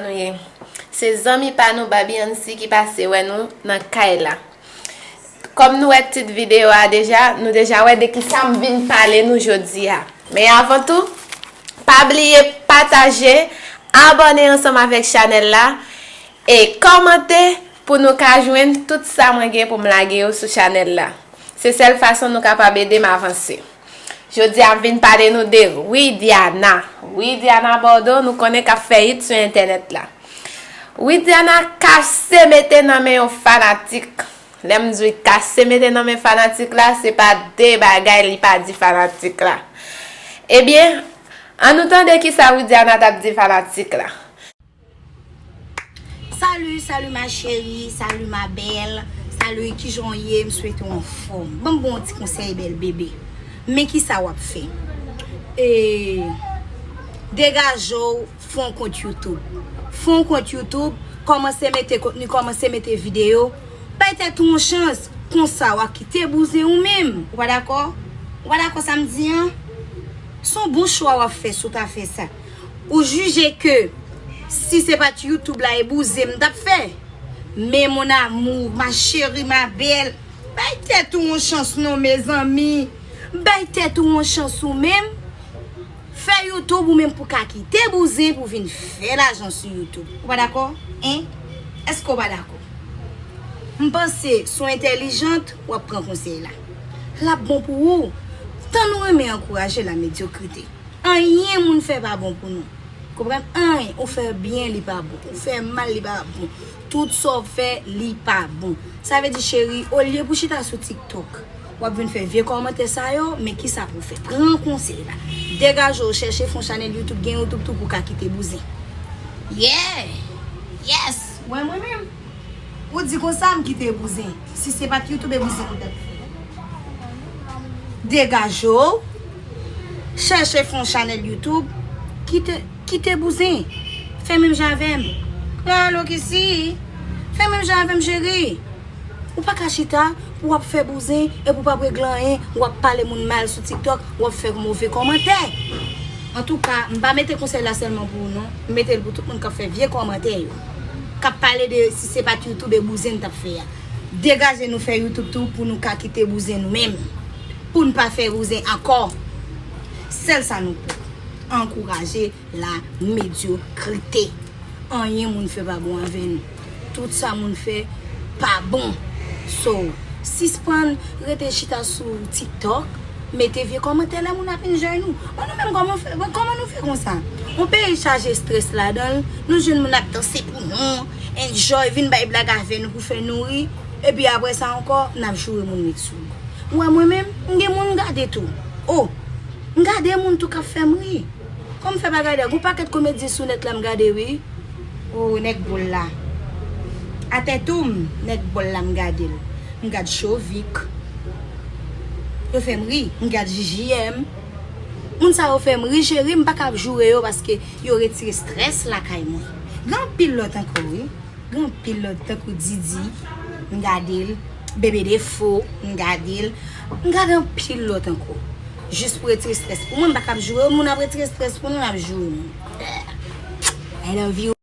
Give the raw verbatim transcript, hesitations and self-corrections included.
Nou ye. Se zanmi pa nou Baby Ansi ki pase wè nou nan kay la. Kòm nou wè tit videyo a deja, nou deja wè de ki sa m vin pale nou jodi a. Men avan tou, pa bliye pataje, abòne ansanm avèk chanèl la e kòmante pou nou ka jwenn tout sa mwen gen pou m lage yo sou chanèl la. Se sèl fason nou kapab ede m avanse. Jodi a m vin pale nou de Widiana. Widiana Bordeaux, nou konnen k ap fè hit sou entènèt la. Widiana kase mete nan men yon fanatik. Lè m di kase mete nan men fanatik la, se pa de bagay li pa di fanatik la. Ebyen, ann nou tande kisa Widiana t ap di fanatik la. Salut, salut ma chérie, salut ma belle, salut, kijan w ye, m swete w anfòm. Ban m ba w yon ti konsèy bèl bebe. Men kisa w ap fè? E degaje w, fè yon kont YouTube. Fè yon kont YouTube, kòmanse mete kontni, kòmanse mete videyo. Bay tèt ou yon chans, konsa w ap kite bouzen ou menm. Ou pa dakò? Ou pa dakò sa m di an? Se yon bon chwa w ap fè si w ta fè sa. Ou jije ke si se pa t YouTube la e bouzen m t ap fè? Men mon amour, ma chérie, ma belle, bay tèt ou yon chans non mezanmi. Bay tèt ou yon chans ou menm. Fè YouTube ou menm pou ka kite bouzen pou vin fè lajan sou YouTube. Ou pa dakò? Hein? Èske w pa dakò? M panse si w entèlijant, w ap pran konsèy la. L ap bon pou ou. Tan nou renmen ankouraje la medyokrite. Anyen moun fè pa bon pou nou. Konprann? Anyen, ou fè byen li pa bon, ou fè mal li pa bon. Tout sa w fè li pa bon. Sa vle di cheri, olye pou chita sou TikTok, w ap vin fè vye kòmantè sa yo, men kisa pou w fè? Pran konsèy la. Degaje w, chèche fè yon chanèl YouTube, gen YouTube tou pou w ka kite bouzen. Yeah! Yes! Wè mwen menm. Ou di konsa m kite bouzen. Si se pa t YouTube e bouzen m t ap fè. Degaje w, chèche fè yon chanèl YouTube, kite, kite bouzen. Fè menm jan avè m. Alo kisi, fè menm jan avè m cheri. Ou pa ka chita pou w ap fè bouzen epi w p ap regle anyen, w ap pale moun mal sou TikTok, w ap fè move kòmantè. Antouka, m pa mete konsèy la sèlman pou ou non, m mete l pou tout moun k ap fè vye kòmantè yo, k ap pale de si se pa t YouTube e bouzen n t ap fè a. Degaje nou fè YouTube tou pou nou ka kite bouzen nou menm, pou n pa fè bouzen ankò. Sèl sa nou pou ankouraje la medyokrite. Anyen moun fè pa bon avè nou. Tout sa moun fè pa bon. So, sispann rete chita sou TikTok, mete vye kòmantè lè moun ap enjoy nou. Bon, nou menm kòman fè, bon, kòman nou fè konsa? Yon peyi chaje estrès ladan l, nou jwenn moun ap danse pou nou, enjoy, vin bay blag avè nou pou fè nou ri, epi apre sa ankò, n ap joure moun ret sou nou. Ou wè mwen menm, m gen moun m gade tou. O, m gade moun tou k ap fè m ri. Kòman m fè pa gade a? Gon pakèt komedyen sou nèt la m gade wi. O, nèg bòl la. Atè tou m, nèg bòl la m gade l. M gad Chovik. Yo fè m ri. M gad J J M. Moun sa yo fè m ri cheri, m pa ka ap joure yo paske yo retire estrès lakay mwen. Gen anpil lòt ankò wi. Gen anpil lòt tankou Didi, m gade l, Bebe Defo, m gade l, m gade anpil lòt ankò. Jis pou retire estrès pou mwen, m pa ka ap joure yo, moun ap retire estrès pou nou, n ap joure moun. I love you.